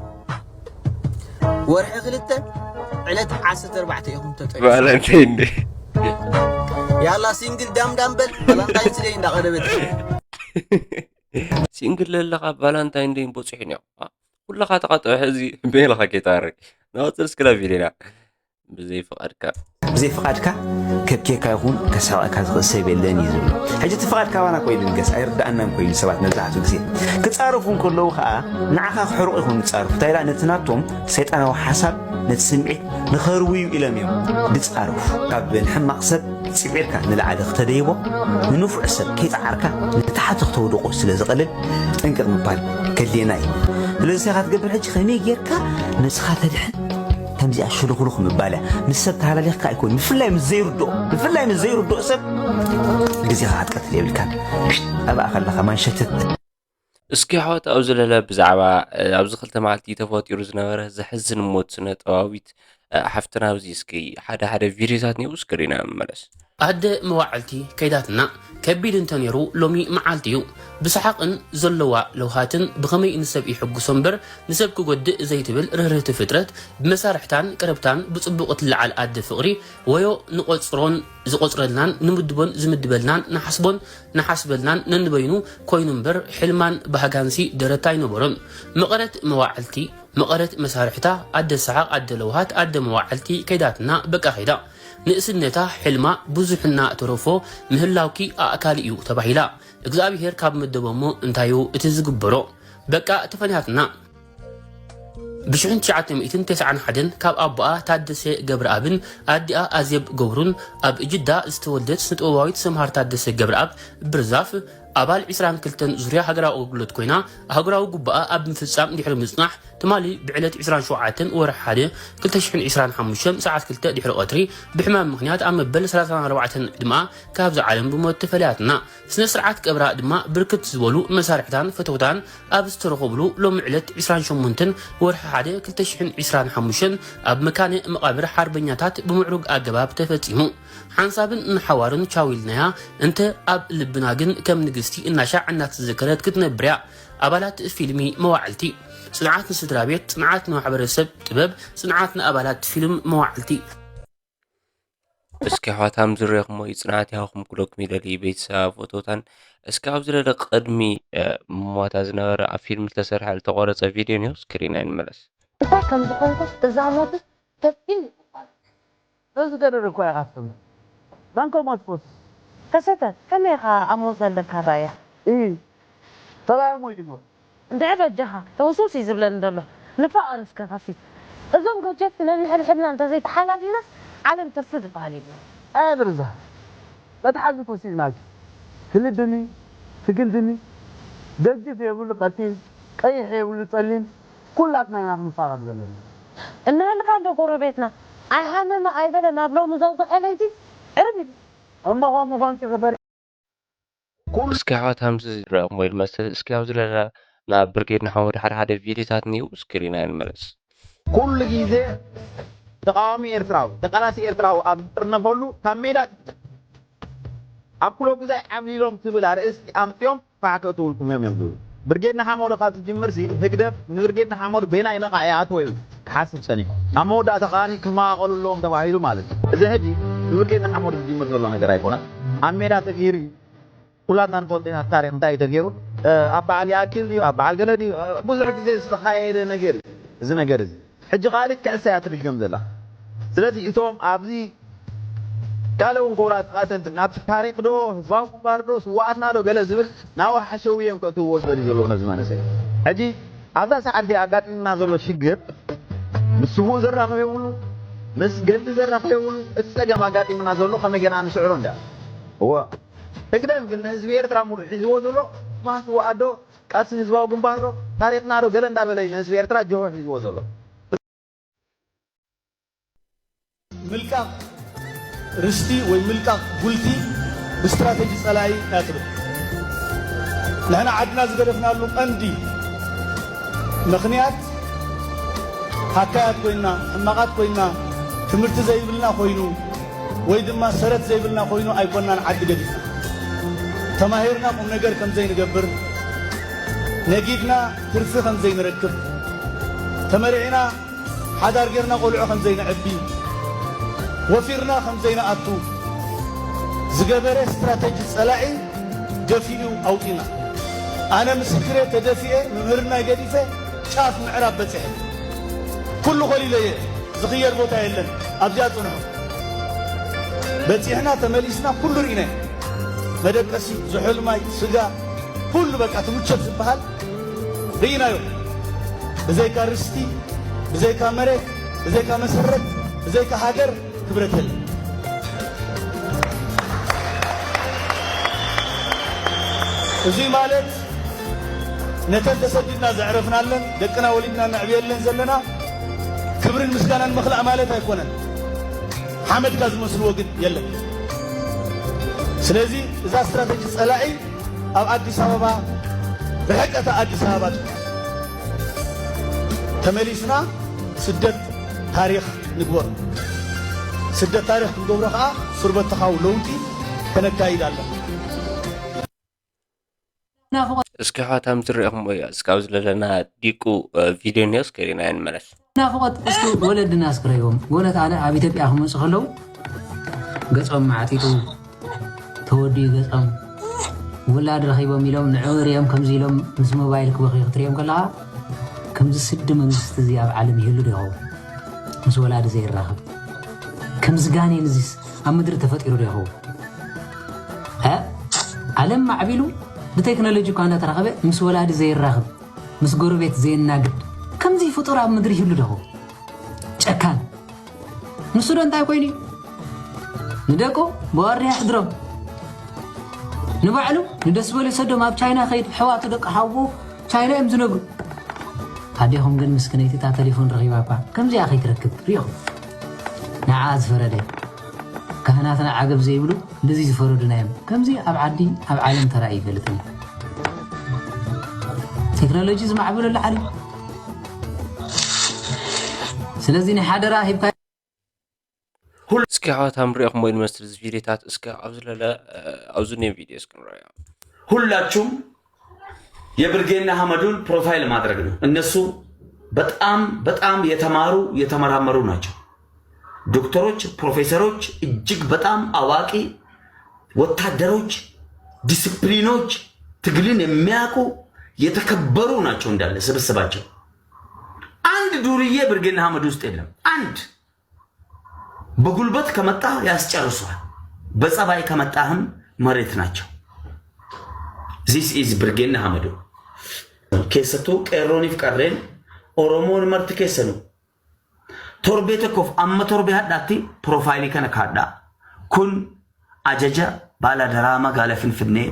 ወርሒ ክልተ ዕለት ዓሰርተ ኣርባዕተ ኢኹም ተጠኒስኩም። ቫለንታይን ዴይ ያላ ሲንግል ዳምዳም በል ቫለንታይን ስደይ እንዳቐረበት ሲንግል ለለኻ ቫለንታይን ዴይ በፂሑ ኒዮ ኩለኻ ተቐጥዑ ሕዚ ቤለኻ ኬታሪ ናወፅል ስክላ ቪዲና ብዘይ ፍቓድካ ብዘይ ፍቓድካ ከብኬካ ይኹን ከስሕቐካ ዝኽእል ሰብ የለን እዩ ዝብሉ። ሕጂ እቲ ፍቓድ ካባና ኮይኑ ንገስ ኣይርድኣናን ኮይኑ ሰባት መብዛሕትኡ ግዜ ክጻረፉ እንከለዉ ኸኣ ንዓኻ ክሕርቑ ይኹን ዝጻረፉ እንታይ ኢላ ነቲ ናቶም ሰይጣናዊ ሓሳብ ነቲ ስምዒት ንኸርውዩ ኢሎም እዮም ዝጻረፉ። ካብ ንሕማቕ ሰብ ጽዒርካ ንላዕሊ ክተደይቦ ንንፉዕ ሰብ ከይጸዓርካ ንታሕቲ ክተውድቖ ስለ ዝቐልል ጥንቅቕ ምባል ከድልየና እዩ። ስለዚ እንታይ ኢኻ ትገብር ሕጂ ከመይ ጌርካ ነብስኻ ተድሕን ከምዚኣ ሽሉኽሉኽ ምባል እያ ምስ ሰብ ተሃላሊኽካ ኣይኮን ብፍላይ ምስ ዘይርድኦ ብፍላይ ምስ ዘይርድኦ ሰብ ግዜኻ ክትቀትል የብልካን ኣብኣ ከለኻ ማንሸትት እስኪ ኣሕዋት ኣብዚ ለለ ብዛዕባ ኣብዚ ክልተ መዓልቲ ተፈጢሩ ዝነበረ ዘሕዝን ሞት ስነ ጠባዊት ሓፍትና ኣብዚ እስኪ ሓደ ሓደ ቪድዮታት ኒው እስክሪና መለስ ኣደ መዋዕልቲ ከይዳትና። ከቢድ እንተነይሩ ሎሚ መዓልቲ እዩ። ብሰሓቕን ዘለዋ ለውሃትን ብኸመይ ንሰብ ይሕጉሶ እምበር ንሰብ ክጎድእ ዘይትብል ርህርህቲ ፍጥረት፣ ብመሳርሕታን ቀረብታን ብጽቡቕ እትለዓል ኣደ ፍቕሪ፣ ወዮ ንቖጽሮን ዝቖጽረልናን ንምድቦን ዝምድበልናን ንሓስቦን ንሓስበልናን ነንበይኑ ኮይኑ እምበር ሕልማን ባህጋንሲ ደረት ኣይነበሮን። መቐረት መዋዕልቲ፣ መቐረት መሳርሕታ፣ ኣደ ሰሓቕ፣ ኣደ ለውሃት፣ ኣደ መዋዕልቲ ከይዳትና በቃ ከይዳ። ንእስነታ ሕልማ ብዙሕ እና ተረፎ ምህላውኪ ኣእካል እዩ ተባሂላ። እግዚኣብሄር ካብ መደቦ እሞ እንታይ እዩ እቲ ዝግበሮ? በቃ ተፈንያትና። ብ ሽሕን ትሽዓተ ሚእትን ተስዓን ሓደን ካብ ኣቦኣ ታደሰ ገብረኣብን ኣዲኣ ኣዜብ ገብሩን ኣብ ጅዳ ዝተወልደት ስነ-ጥበባዊት ሰምሃር ታደሰ ገብረኣብ ብርዛፍ ኣባል ዕስራን ክልተን ዙርያ ሃገራዊ ኣገልግሎት ኮይና፣ ኣህጉራዊ ጉባኣ ኣብ ምፍጻም ድሕሪ ምጽናሕ፣ ትማሊ ብዕለት ዕስራን ሸውዓተን ወርሒ ሓደ ክልተ ሽሕን ዕስራን ሓሙሽተን ሰዓት ክልተ ድሕሪ ቀትሪ ብሕማም ምኽንያት ኣብ መበል ሰላሳን ኣርባዕተን ዕድመኣ ካብዚ ዓለም ብሞት ተፈልያትና። ስነ ስርዓት ቀብራ ድማ ብርክት ዝበሉ መሳርሕታን ፈተውታን ኣብ ዝተረኸብሉ ሎሚ ዕለት ዕስራን ሸሞንተን ወርሒ ሓደ ክልተ ሽሕን ዕስራን ሓሙሽተን ኣብ መካነ መቓብር ሓርበኛታት ብምዕሩግ ኣገባብ ተፈጺሙ። ሓንሳብን ንሓዋሩን ቻው ኢልናያ፣ እንተ ኣብ ልብና ግን ከም ንግስቲ እናሻዕ እናተዘከረት ክትነብር እያ። ኣባላት ፊልሚ መዋዕልቲ። ጽንዓት ንስድራ ቤት፣ ጽንዓት ንማሕበረሰብ ጥበብ፣ ጽንዓት ንኣባላት ፊልም መዋዕልቲ። እስኪ ኣሕዋት ሃምዚ ርኢኹሞ እዩ ጽንዓት ይሃብኩም ክብለኩም ይደሊ ቤተሰብ ኣቦታን። እስኪ ኣብዚ ለለ ቅድሚ፣ እ፣ ምሟታ ዝነበረ ኣብ ፊልም ዝተሰርሐ ዝተቖረጸ ቪድዮ እኒሆ ስክሪን ኣይንመለስ። እንታይ ከም ዝኾንኩ እዛ ሞት ተስኪን ይባል። በዚ ገረር እኮ ኢኻ ትሰምዕ። ማን ከምኣ ትፈቱ? ተሰተ፣ ከመይ ኢኻ ኣብ ሞት ዘለካ ራእያ? እይ፣ ተራእያ ሞይቱ። እንድዒ በጃኻ፣ ተውስውስ እዩ ዝብለኒ ዘሎ። ንፋቕ እስከ ከፊት። እዞም ጎጀት ነንሕድሕድና እንተዘይተሓላሊና፣ ዓለም ትርፊ ዝበሃል የለን። ኣየ ብርዛ፣ መትሓዚ ተወሲድናኪ። ክልድኒ፣ ትግልድኒ፣ ገዚፍ የብሉ ቀጢን፣ ቀይሕ የብሉ ጸሊም፣ ኩላትና ኢና ክንፋቐር ዘለና። እንሃልካ እንዶ ጎረቤትና፣ ኣይሃመመ ኣይበለ ናብ ሎሚ ዘውግሐ ለይቲ ዕርብ ኢሉ። እሞ ከምኡ ኾንኪ ክፈሪ። ኩሉ እስኪ ኣሕዋት ሃምዚ ዝረኣኹም ወይ ድማ እስኪ ኣብዚ ለላ ናብ ብርጌድ ንሓመዱ ሓደ ሓደ ቪድዮታት እኒው ስክሪን ኣይንመለስ። ኩሉ ግዜ ተቃዋሚ ኤርትራዊ፣ ተቃላሲ ኤርትራዊ ኣብ ዝጥርነፈሉ ካብ ሜዳ ኣብ ኩሎ ግዛይ ዓብሊሎም ትብል ኣርእስቲ ኣምጺኦም ፋሕ ከእትውልኩም እዮም እዮም ዝብሉ። ብርጌድ ንሓመዱ ካብ ዝጅምር ሲ ህግደፍ ንብርጌድ ንሓመዱ በየናይ ነቓዕ ይኣትዎ እዩ ክሓስብ ጸኒሑ። ኣብ መወዳእታ ከኣ ክመቓቐሉ ኣለዎም ተባሂሉ ማለት እዩ። እዚ ሕጂ ብብርጌድ ንሓመዱ ዝጅምር ዘሎ ነገር ኣይኮነን። ኣብ ሜዳ ተገይሩ እዩ። ኩላትና ንፈልጦ ኢና ታሪኽ እንታይ እዩ ተገይሩ። እ፣ ኣብ በዓል ይኣክል ድዩ፣ ኣብ በዓል ገለ ድዩ፣ እ፣ ብዙሕ ግዜ ዝተኻየደ ነገር እዩ እዚ ነገር እዚ። ሕጂ ከኣ ልክዕ እሳ እያ ትድገም ዘላ። ስለዚ እቶም ኣብዚ ካልእ እውን ክቡራት ተቓተልቲ ናብቲ ታሪኽ ዶ፣ ህዝባዊ ግንባር ዶ፣ ስውኣትና ዶ ገለ ዝብል ናብኡ ሓሸውየ እዮም ከእትውዎ ዝደልዩ ዘለዉ ነዚ መንእሰይ። ሕጂ ኣብዛ ሰዓት እዚኣ ኣጋጢሙና ዘሎ ሽግር ምስ ስዉእ ዘራኽብ የብሉ፣ ምስ ገድሊ ዘራኽብ የብሉ። እቲ ጸገም ኣጋጢሙና ዘሎ ከመይ ጌርና ንስዕሮ እንዳ። እወ። ህግደፍ ግን ንህዝቢ ኤርትራ ሙሉእ ሒዝዎ ዘሎ፣ ማን ስውኣት ዶ፣ ቃልሲ ህዝባዊ ግንባር ዶ፣ ታሪኽና ዶ ገለ እንዳበለ እዩ ንህዝቢ ኤርትራ ጅሆ ሒዝዎ ዘሎ። ምልቃቕ ርስቲ ወይ ምልቃቕ ጉልቲ ብስትራተጂ ጸላኢ እያ ትብል። ንሕና ዓድና ዝገደፍናሉ ቀንዲ ምኽንያት ሃካያት ኮይንና፣ ሕማቓት ኮይንና፣ ትምህርቲ ዘይብልና ኮይኑ፣ ወይ ድማ ሰረት ዘይብልና ኮይኑ ኣይኮንናን ዓዲ ገዲፍና። ተማሂርና ቁም ነገር ከም ዘይንገብር፣ ነጊድና ትርፊ ከም ዘይንረክብ፣ ተመሪዕና ሓዳር ጌርና ቆልዑ ከም ዘይነዕቢ፣ ወፊርና ከም ዘይንኣቱ ዝገበረ ስትራተጂ ጸላኢ ደፊኡ ኣውጺና። ኣነ ምስክሬ ተደፊኤ፣ ምምህርናይ ገዲፈ፣ ጫፍ ምዕራብ በጺሐ። ኩሉ ኮሊለየ፣ ዝኽየድ ቦታ የለን። ኣብዚኣ ጽንሑ። በጺሕና ተመሊስና ኩሉ ርኢናዮ። መደቀሲ፣ ዝሑል ማይ፣ ስጋ፣ ኩሉ በቃ እቲ ምቾት ዝበሃል ርኢናዮ። ብዘይካ ርስቲ፣ ብዘይካ መሬት፣ ብዘይካ መሰረት፣ ብዘይካ ሃገር ክብረት የለን። እዚ ማለት ነተን ተሰዲድና ዘዕረፍናለን፣ ደቅና ወሊድና ነዕብየለን ዘለና ክብርን ምስጋናን ምኽላእ ማለት ኣይኮነን። ሓመድካ ዝመስልዎ ግን የለን። ስለዚ እዛ ስትራተጂ ጸላኢ ኣብ ኣዲስ ኣበባ፣ ርሕቀት ኣዲስ ኣበባ ተመሊስና ስደት ታሪኽ ንግበሮ። ስደት ታሪኽ ክንገብሮ ከዓ ሱር በተኻዊ ለውጢ ከነካይድ ኣለና። እስኪ ሓታም ዝረኹም ወይ እስካብ ዝለለና ዲቁ ቪድዮ ኒውስ ከሪና ንመለስ። ናፍቆት እስኪ ወለድና እስክረይቦም ጎነት ኣነ ኣብ ኢትዮጵያ ክመፁ ከለዉ ገፆም ማዕጢጡ ተወዲኡ ገፆም ውላድ ረኺቦም ኢሎም ንዕኡ ሪኦም ከምዚ ኢሎም ምስ ሞባይል ክበኽዩ ክትሪኦም ከለኻ ከምዚ ስዲ መንግስቲ እዚ ኣብ ዓለም ይህሉ ዶ ይኸውን? ምስ ወላዲ ዘይራኸብ ከምዚ ጋኔን እዚስ ኣብ ምድሪ ተፈጢሩ ዶ ይኸውን? እ? ዓለም ማዕቢሉ ብቴክኖሎጂ እኳ እንዳተራኸበ ምስ ወላዲ ዘይራኸብ ምስ ጎረቤት ዘየናግድ ከምዚ ፍጡር ኣብ ምድሪ ይህሉ ዶ ይኸውን? ጨካን ንሱ ዶ እንታይ ኮይኑ እዩ? ንደቁ ብዋርድያ ሕድሮም ንባዕሉ ንደስ በሉ ይሰዶም ኣብ ቻይና ከይድ ሕዋቱ ደቂ ሓዉ ቻይና እዮም ዝነብሩ። ኣዴኹም ግን ምስክነይቲ እታ ተሌፎን ረኺባ እኳ ከምዚኣ ከይትረክብ ሪኢኹም። ንዓ ዝፈረደ ካህናትና ዓገብ ዘይብሉ እንደዚ ዝፈረዱና እዮም። ከምዚ ኣብ ዓዲ ኣብ ዓለም ተራእዩ ይፈልጥን እዩ። ቴክኖሎጂ ዝማዕበለሉ ዓለም ስለዚ ናይ ሓደራ ሂብካ እስኪ ሓወት ኣምሪኦኹም ወይ ንመስል እዚ ቪዲዮታት እስከ ኣብዚ ለለ ኣብዚ ኔ ቪዲዮ እስኪ ንረዮ። ሁላችሁም የብርጌና ሀመዱን ፕሮፋይል ማድረግ ነው። እነሱ በጣም በጣም የተማሩ የተመራመሩ ናቸው። ዶክተሮች፣ ፕሮፌሰሮች፣ እጅግ በጣም አዋቂ ወታደሮች፣ ዲስፕሊኖች፣ ትግልን የሚያውቁ የተከበሩ ናቸው እንዳለ ስብስባቸው። አንድ ዱርዬ ብርጌና ሀመድ ውስጥ የለም። አንድ በጉልበት ከመጣ ያስጨርሷል። በጸባይ ከመጣህም መሬት ናቸው። This is ብርጌና ሀመዱ። Keessattuu qeerrooniif qarreen Oromoon marti keessanu torbee tokkoof amma torbee hadhaatti piroofaayilii kana kaadhaa. Kun ajaja baala daraa magaala Finfinnee.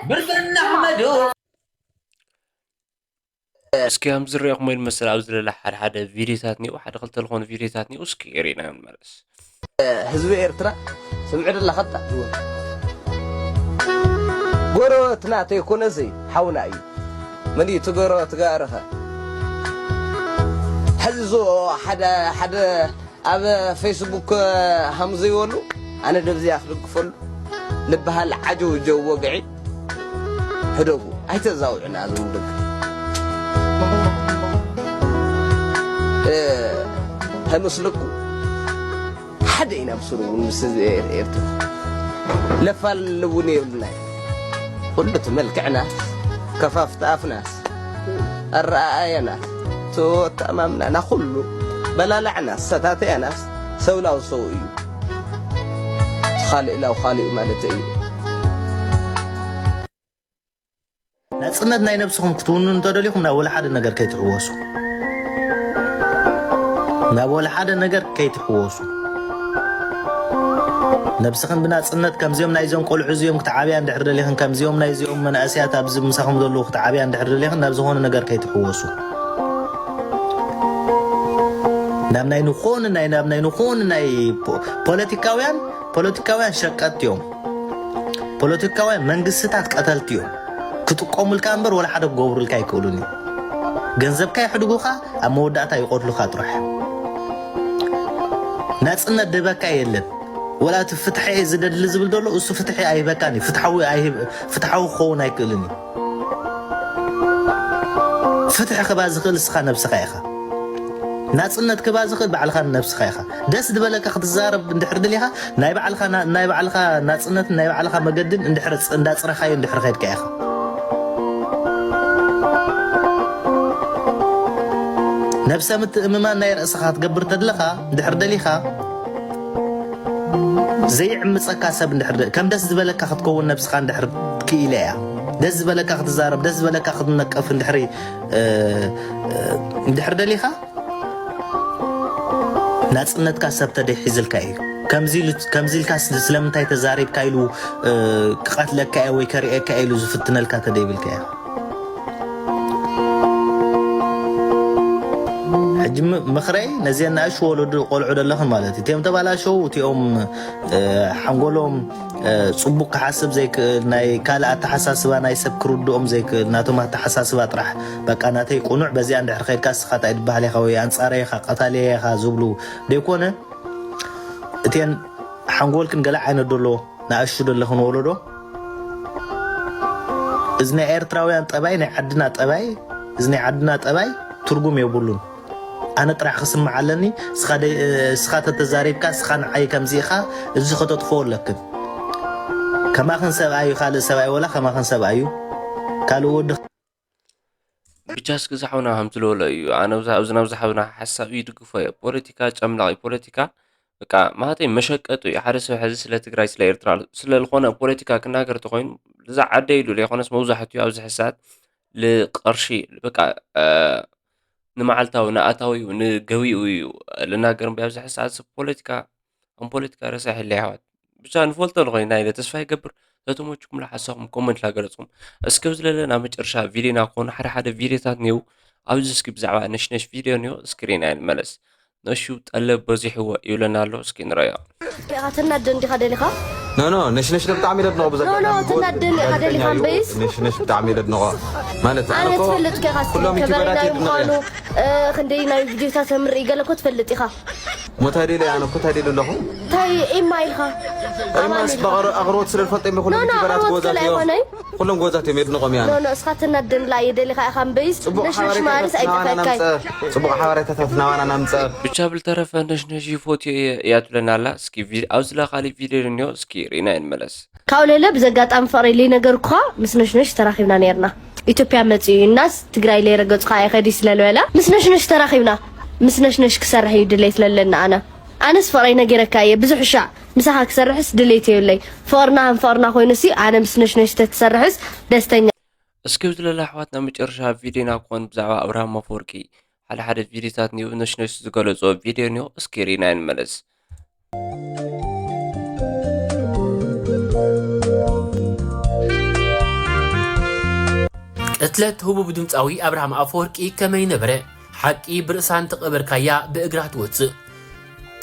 Birganna Ahmadu. እስኪ ከም ዝረኹም ወይ መሰል ኣብዚ ለለ ሓደ ሓደ ቪዲዮታት ኒው ሓደ ክልተ ዝኾኑ ቪዲዮታት ኒው እስኪ ሪና ንመለስ። ህዝቢ ኤርትራ ስምዕድላ ከጣ ጎረበትና ተይኮነሲ ሓውና እዩ። መን እዩ ትገሮ ትጋርኸ ሕዚ ሓደ ሓደ ኣብ ፌስቡክ ሃምዘይበሉ ኣነ ደብዚያ ክድግፈሉ ልበሃል ዓጀው ጀው ወግዒ ሕደጉ ኣይተዛውዑና ዝምድግ ተመስለኩ ሓደ ኢና ምስሩ እውን ምስ ህዝቢ ኤርትራ ለፋልል እውን የብልናይ ኩሉ እቲ መልክዕናስ ከፋፍቲ ኣፍናስ ኣረኣእያናስ ተወታማምናና ኩሉ በላላዕናስ ሰታተያናስ ሰውላው ሰው እዩ። ካልእ ላው ካልእ ማለት እዩ። ናጽነት ናይ ነብስኹም ክትውኑ እንተደሊኹም ናብ ወላ ሓደ ነገር ከይትሕወሱ ናብ ወላ ሓደ ነገር ከይትሕወሱ ነብስኽን ብናጽነት ከምዚኦም ናይዞም ቆልዑ እዚኦም ክትዓብያ እንድሕር ደሊኽን ከምዚኦም ናይዚኦም መናእስያት ኣብዚ ምሳኹም ዘለዉ ክትዓብያ እንድሕር ደሊኽን ናብ ዝኾነ ነገር ከይትሕወሱ ናብ ናይ ንኾን ናይ ናብ ናይ ንኾን ናይ ፖለቲካውያን ፖለቲካውያን ሸቀጥቲ እዮም ፖለቲካውያን መንግስትታት ቀተልቲ እዮም ክጥቀሙልካ እምበር ወላ ሓደ ክገብሩልካ ኣይክእሉን እዮም ገንዘብካ ይሕድጉኻ ኣብ መወዳእታ ይቆድሉኻ ጥራሕ ናፅነት ደበካ የለን ወላ እቲ ፍትሐ ዝደሊ ዝብል ዘሎ እሱ ፍትሐ ኣይህበካን እዩ ፍትሐዊ ክኸውን ኣይክእልን እዩ ፍትሒ ክባ ዝኽእል እስኻ ነብስኻ ኢኻ ናጽነት ክባ ዝኽእል ባዕልኻ ንነብስኻ ኢኻ ደስ ዝበለካ ክትዛረብ እንድሕር ድሊኻ ናይ ባዕልኻ ናይ ባዕልኻ ናጽነትን ናይ ባዕልኻ መገድን እንድሕር እንዳጽረኻዮ እንድሕር ኸድካ ኢኻ ነብሰ ምትእምማን ናይ ርእስኻ ክትገብር ተድለኻ እንድሕር ደሊኻ ዘይዕምፀካ ሰብ እንድሕር ከም ደስ ዝበለካ ክትከውን ነብስኻ እንድሕር ክኢለ እያ ደስ ዝበለካ ክትዛረብ ደስ ዝበለካ ክትነቀፍ እንድሕሪ እንድሕር ደሊኻ ናፅነትካ ሰብ ተደይ ሒዝልካ እዩ ከምዚ ኢልካ ስለምንታይ ተዛሪብካ ኢሉ ክቐትለካ እየ ወይ ከርእየካ ኢሉ ዝፍትነልካ ተደይብልካ እያ ሕጂ ምኽረይ ነዚአን ንኣሽቱ ወለዱ ቆልዑ ዘለኽን ማለት እዩ እቲኦም ተባላሸው እቲኦም ሓንጎሎም ፅቡቅ ክሓስብ ዘይክእል ናይ ካልእ ኣተሓሳስባ ናይ ሰብ ክርድኦም ዘይክእል ናቶም ኣተሓሳስባ ጥራሕ በቃ ናተይ ቁኑዕ በዚኣ እንድሕር ከድካ ስኻ እንታይ ድበሃል ኢኻ ወይ ኣንፃረይ ኢኻ ቀታልየ ኢኻ ዝብሉ ደይኮነ እተን ሓንጎልክን ገለ ዓይነት ደሎ ንኣሽቱ ዘለኽን ወለዶ፣ እዚ ናይ ኤርትራውያን ጠባይ፣ ናይ ዓድና ጠባይ፣ እዚ ናይ ዓድና ጠባይ ትርጉም የብሉን። ኣነ ጥራሕ ክስምዓ ኣለኒ። እስኻ ደይ-፣ እስኻ ተተዛሪብካ፣ እስኻ ንዓይ ከምዚ ኢኻ፣ እዚ ከተጥፍኦ ኣለክን። ከማኽን ሰብኣይ እዩ፣ ካልእ ሰብኣይ ወላ ከማኽን ሰብኣይ እዩ፣ ካልእ ወዲ ብቻ እስኪ ዝሓውና ከም ትልበሎ እዩ። ኣነ ኣብዚ፣ ኣብዚ ናብ ዝሓውና ሓሳብ ይድግፎ እየ። ፖለቲካ ጨምላቕ እዩ። ፖለቲካ በቃ ማለተይ መሸቀጡ እዩ። ሓደ ሰብ ሕዚ ስለ ትግራይ፣ ስለ ኤርትራ፣ ስለ ዝኾነ ፖለቲካ ክናገር ተኾይኑ፣ እዛ ዓደ ኢሉ ዘይኮነስ መብዛሕትኡ ኣብዚ ሕሳት ልቐርሺ በቃ፣ እ፣ ንመዓልታዊ፣ ንኣታዊኡ፣ ንገቢኡ እዩ ልናገር እምበይ ኣብዚ ሕሳት ሰብ ፖለቲካ ከም ፖለቲካ ረሳሕ የለ ኣሕዋት። ብቻ ንፈልጦ ንኾይና ኢለ ተስፋ ይገብር። ተተመችኩም ለሓሳኹም ኮመንት ላገለጽኩም። እስኪ ኣብዚ ለለ ናብ መጨረሻ ቪዲዮና ክኾኑ ሓደ ሓደ ቪዲዮታት እኒው። ኣብዚ እስኪ ብዛዕባ ነሽነሽ ቪዲዮ እኒው እስክሪን ኣይንመለስ። ነሹ ጠለብ በዚሕዎ ይብለና ኣሎ። እስኪ ንረዮ። ዲኻ ትናደ እንዲኻ ደሊኻ ኖ ኖ ነሽነሽ ብጣዕሚ ለድንቆ ብዘ ኖ ኖ ትናደ እንዲኻ ደሊኻ እምበይስ ነሽነሽ ብጣዕሚ ለድንቆ ማለት ኣነ ኣነ እኮ ትፈልጥ ከኻ ኩሎም ከበሬና ዩቲዩበራት ምዃኑ የድንቆ እ፣ ክንደይ ናይ ቪዲዮታት ተምርኢ ገለ እኮ ትፈልጥ ኢኻ ሞታይ ደለ ኣነ እኮ ታይ ደለ ኣለኹ እንታይ ኢማ ኢልኻ ማስ ኣቕርቦት ስለ ዝፈልጥ ኩሎም ኖ ኖ ዩቲዩበራት ኣቕርቦት ጎዛት ገለ እዮም ኣይኮነይ ኩሎም ጎዛት እዮም የድንቆም እያ ኖ ኖ እስኻ ትናደ እንድላ እየ ደሊኻ ኢኻ እምበይስ ጽቡቕ ነሽነሽ ሓበሬታታት ማለስ ናባና ኣይጠፈካይ ናምፀ ጽቡቕ ሓበሬታታት ናባና ናምፀ ብቻ ብልተረፈ ነሽነሽ ይፎትዮ እየ እያ ትብለና ኣላ። እስኪ ቪ-፣ ኣብዚ ላ ካሊእ ቪድዮ እንዮ እስኪ ርኢና ይንመለስ። ካብኡ ለለ ብዘጋጣሚ ፍቕሪ ለይነገርኩኻ ምስ ነሽነሽ ተራኺብና ነይርና። ኢትዮጵያ መጺኡ እናስ ትግራይ ለይረገጽኻ ኣይኸዲ ስለልበላ ምስ ነሽነሽ ተራኺብና። ምስ ነሽነሽ ክሰርሕ እዩ ድሌት ለለና ኣነ። ኣነስ ፍቕረይ ነጊረካ እየ ብዙሕ ሻዕ ምሳኻ ክሰርሕስ ድሌት የብለይ። ፍቕርና ከም ፍቕርና ኮይኑሲ ኣነ ምስ ነሽነሽ ተትሰርሕስ ደስተኛ። እስኪ ኣብዚ ለለ ኣሕዋት ናብ መጨረሻ ቪድዮና ክኾን ብዛዕባ ኣብርሃም ኣፈወርቂ ሓደ ሓደ ቪድዮታት እኒኦ ነሽነሽ ዝገለጾ ቪድዮ እኒኦ እስኪ ርኢና ይንመለስ። ቅትለት ህቡብ ድምፃዊ ኣብርሃም ኣፈወርቂ ከመይ ነበረ? ሓቂ ብርእሳ እንተቐበርካያ ብእግራ ትወፅእ።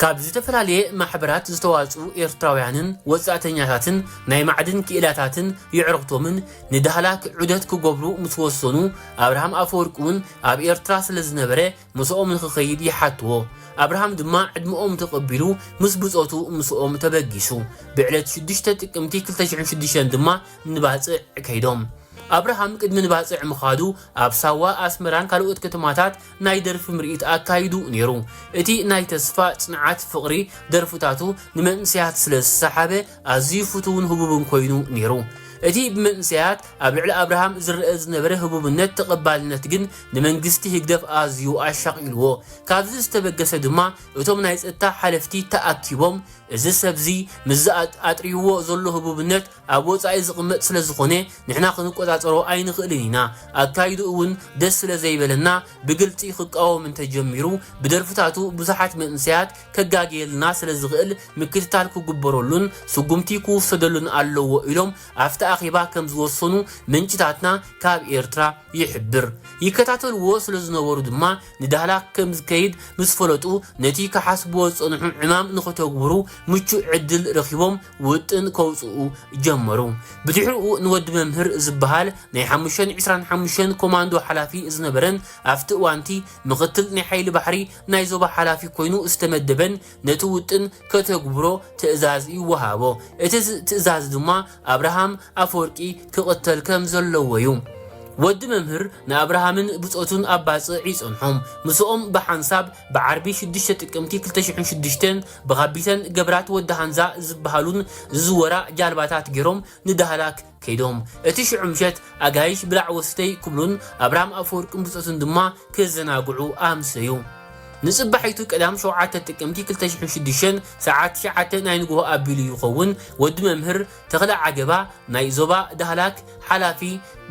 ካብ ዝተፈላለየ ማሕበራት ዝተዋፅኡ ኤርትራውያንን ወፃእተኛታትን ናይ ማዕድን ክኢላታትን የዕሩኽቶምን ንዳህላክ ዑደት ክገብሩ ምስ ወሰኑ ኣብርሃም ኣፈወርቂ እውን ኣብ ኤርትራ ስለ ዝነበረ ምስኦም ንኽኸይድ ይሓትዎ። ኣብርሃም ድማ ዕድመኦም ተቐቢሉ ምስ ብጾቱ ምስኦም ተበጊሱ። ብዕለት ሽዱሽተ ጥቅምቲ ክልተ ሽሕን ሽዱሽተን ድማ ንባጽዕ ከይዶም። ኣብርሃም ቅድሚ ንባጽዕ ምኻዱ ኣብ ሳዋ፣ ኣስመራን ካልኦት ከተማታት ናይ ደርፊ ምርኢት ኣካይዱ ነይሩ። እቲ ናይ ተስፋ፣ ጽንዓት፣ ፍቕሪ ደርፍታቱ ንመንእሰያት ስለ ዝሰሓበ ኣዝዩ ፍቱውን ህቡብን ኮይኑ ነይሩ። እቲ ብመንእሰያት ኣብ ልዕሊ ኣብርሃም ዝረአ ዝነበረ ህቡብነት ተቐባልነት ግን ንመንግስቲ ህግደፍ ኣዝዩ ኣሻቒልዎ። ካብዚ ዝተበገሰ ድማ እቶም ናይ ጸጥታ ሓለፍቲ ተኣኪቦም፣ እዚ ሰብዚ ምስዚ ኣጥ-፣ ኣጥርይዎ ዘሎ ህቡብነት ኣብ ወጻኢ ዝቕመጥ ስለ ዝኾነ ንሕና ክንቆጻጸሮ ኣይንኽእልን ኢና። ኣካይድኡ እውን ደስ ስለ ዘይበለና ብግልጺ ክቃወም እንተጀሚሩ ብደርፍታቱ ብዙሓት መንእሰያት ከጋግየልና ስለ ዝኽእል ምክትታል ክግበረሉን ስጉምቲ ክውሰደሉን ኣለዎ ኢሎም ኣብቲ ኣኼባ ከም ዝወሰኑ ምንጭታትና ካብ ኤርትራ ይሕብር። ይከታተልዎ ስለ ዝነበሩ ድማ ንዳህላክ ከም ዝከይድ ምስ ፈለጡ ነቲ ክሓስብዎ ዝጸንሑ ዕማም ንኸተግብሩ ምቹእ ዕድል ረኺቦም ውጥን ከውጽኡ ጀመሩ። ብድሕሪኡ ንወዲ መምህር ዝበሃል ናይ ሓሙሽተን ዕስራን ሓሙሽተን ኮማንዶ ሓላፊ ዝነበረን ኣብቲ እዋንቲ ምኽትል ናይ ሓይሊ ባሕሪ ናይ ዞባ ሓላፊ ኮይኑ ዝተመደበን ነቲ ውጥን ከተግብሮ ትእዛዝ ይወሃቦ። እቲ ዝ-፣ ትእዛዝ ድማ ኣብርሃም ኣፈወርቂ ክቕተል ከም ዘለዎ እዩ። ወዲ መምህር ንኣብርሃምን ብጾቱን ኣብ ባጽዕ ይጸንሖም። ምስኦም ብሓንሳብ ብዓርቢ ሽዱሽተ ጥቅምቲ ክልተ ሽሕን ሽዱሽተን ብኻቢተን ገብራት ወዲ ሃንዛ ዝበሃሉን ዝዝወራ ጃልባታት ገይሮም ንዳህላክ ከይዶም። እቲ ሽዑ ምሸት ኣጋይሽ ብላዕ ወስተይ ክብሉን ኣብርሃም ኣፈወርቅን ብጾቱን ድማ ክዘናግዑ ኣምሰዩ። ንጽባሒቱ ቀዳም ሸውዓተ ጥቅምቲ ክልተ ሽሕን ሽዱሽተን ሰዓት ትሽዓተ ናይ ንግሆ ኣቢሉ ይኸውን ወዲ መምህር ተኽለ ዓገባ ናይ ዞባ ዳህላክ ሓላፊ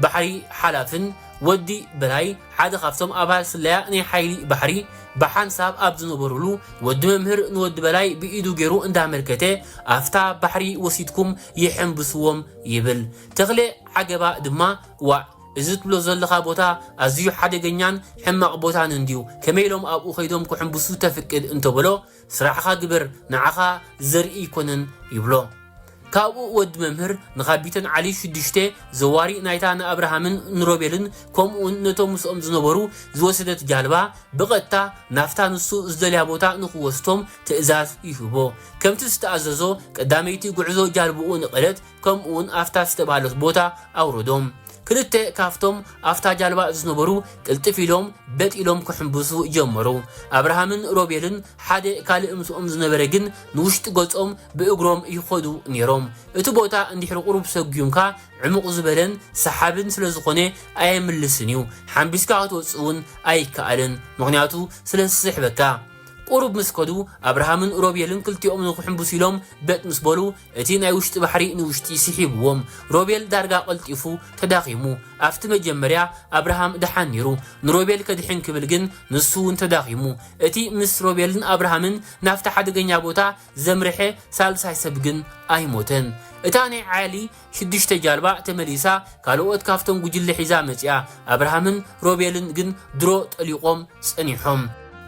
ባሕሪ ሓላፍን ወዲ በላይ ሓደ ካብቶም ኣባል ስለያ ናይ ሓይሊ ባሕሪ ብሓንሳብ ኣብ ዝነበሩሉ ወዲ መምህር ንወዲ በላይ ብኢዱ ገይሩ እንዳመልከተ ኣብታ ባሕሪ ወሲድኩም ይሕንብስዎም ይብል። ተኽለ ዓገባ ድማ ዋእ እዚ ትብሎ ዘለኻ ቦታ ኣዝዩ ሓደገኛን ሕማቕ ቦታን እንድዩ፣ ከመይ ኢሎም ኣብኡ ኸይዶም ክሕንብሱ ተፍቅድ እንተበሎ፣ ስራሕኻ ግበር ንዓኻ ዘርኢ ኣይኮነን ይብሎ። ካብኡ ወዲ መምህር ንካቢተን ዓሊ ሽዱሽተ ዘዋሪ ናይታ ንኣብርሃምን ንሮቤልን ከምኡውን ነቶም ምስኦም ዝነበሩ ዝወሰደት ጃልባ ብቐጥታ ናፍታ ንሱ ዝደልያ ቦታ ንኽወስቶም ትእዛዝ ይህቦ። ከምቲ ዝተኣዘዞ ቀዳመይቲ ጉዕዞ ጃልብኡ ንቐለት፣ ከምኡውን ኣፍታ ዝተባህለት ቦታ ኣውረዶም። ክልተ ካብቶም ኣብታ ጃልባ ዝነበሩ ቅልጥፍ ኢሎም በጥ ኢሎም ክሕምብሱ ጀመሩ። ኣብርሃምን ሮቤልን ሓደ ካልእ ምስኦም ዝነበረ ግን ንውሽጢ ገጾም ብእግሮም ይኸዱ ነይሮም። እቲ ቦታ እንድሕሪ ቁሩብ ሰጉምካ ዕሙቕ ዝበለን ሰሓብን ስለ ዝኾነ ኣየምልስን እዩ። ሓምቢስካ ክትወጽእ እውን ኣይከኣልን፣ ምኽንያቱ ስለ ዝስሕበካ። ቁሩብ ምስ ከዱ ኣብርሃምን ሮቤልን ክልቲኦም ንክሕምብሱ ኢሎም በጥ ምስ በሉ እቲ ናይ ውሽጢ ባሕሪ ንውሽጢ ስሒብዎም። ሮቤል ዳርጋ ቀልጢፉ ተዳኺሙ። ኣብቲ መጀመርያ ኣብርሃም ደሓን ነይሩ። ንሮቤል ከድሕን ክብል ግን ንሱ እውን ተዳኺሙ። እቲ ምስ ሮቤልን ኣብርሃምን ናብቲ ሓደገኛ ቦታ ዘምርሐ ሳልሳይ ሰብ ግን ኣይሞተን። እታ ናይ ዓሊ ሽዱሽተ ጃልባ ተመሊሳ ካልኦት ካብቶም ጉጅለ ሒዛ መጺኣ። ኣብርሃምን ሮቤልን ግን ድሮ ጠሊቖም ጸኒሖም።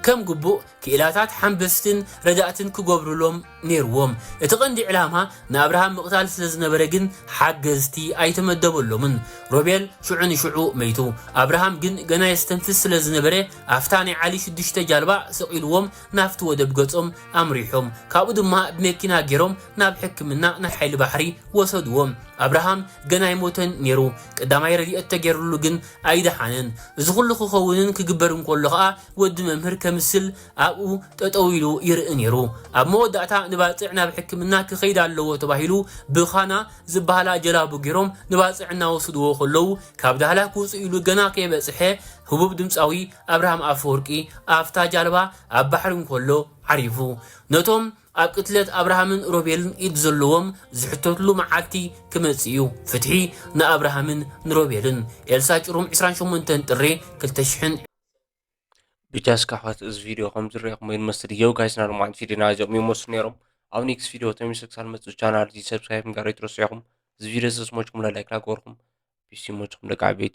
ከም ግቡእ ክኢላታት ሓንበስትን ረዳእትን ክገብሩሎም ነይርዎም። እቲ ቀንዲ ዕላማ ንኣብርሃም ምቕታል ስለ ዝነበረ ግን ሓገዝቲ ኣይተመደበሎምን። ሮቤል ሽዑ ንሽዑ መይቱ። ኣብርሃም ግን ገና የስተንፍስ ስለ ዝነበረ ኣብታ ናይ ዓሊ ሽዱሽተ ጃልባ ሰቒልዎም ናብቲ ወደብ ገጾም ኣምሪሖም። ካብኡ ድማ ብመኪና ገይሮም ናብ ሕክምና ናይ ሓይሊ ባሕሪ ወሰድዎም። ኣብርሃም ገና ኣይሞተን ነይሩ። ቀዳማይ ረድኤት ተገይርሉ ግን ኣይደሓነን። እዚ ኩሉ ክኸውንን ክግበር እንከሎ ኸኣ ወዲ መምህር ከምስል ኣብኡ ጠጠው ኢሉ ይርኢ ነይሩ። ኣብ መወዳእታ ንባጽዕ ናብ ሕክምና ክኸይድ ኣለዎ ተባሂሉ ብኻና ዝበሃላ ጀላቡ ገይሮም ንባጽዕ እናወስድዎ ከለዉ ካብ ዳህላ ክውጽእ ኢሉ ገና ከይበጽሐ ህቡብ ድምጻዊ ኣብርሃም ኣፈወርቂ ኣብታ ጃልባ ኣብ ባሕሪ እንከሎ ዓሪፉ። ነቶም ኣብ ቅትለት ኣብርሃምን ሮቤልን ኢድ ዘለዎም ዝሕተትሉ መዓልቲ ክመጽእ እዩ። ፍትሒ ንኣብርሃምን ንሮቤልን። ኤልሳ ጭሩም ዕስራን ሸሞንተን ጥሪ ክልተ ሽሕን። ብቻ እስካብ ሕዚ እዚ ቪድዮ ከም ዝረኹም ወይ ዝመስል እየው ጋይስ፣ ና ልማዓት ቪድዮና እዚኦም ይመስሉ ነይሮም። ኣብ ኔክስት ቪድዮ ተመልሰ ክሳብ መጽእ ቻናል እዚ ሰብስክራይብ ምግባር ኣይትረስዑ ኢኹም። እዚ ቪድዮ ስለ ዝመችኩም ላይክ ላገርኩም። ፒስ ይመችኩም ደቂ ዓበይቲ።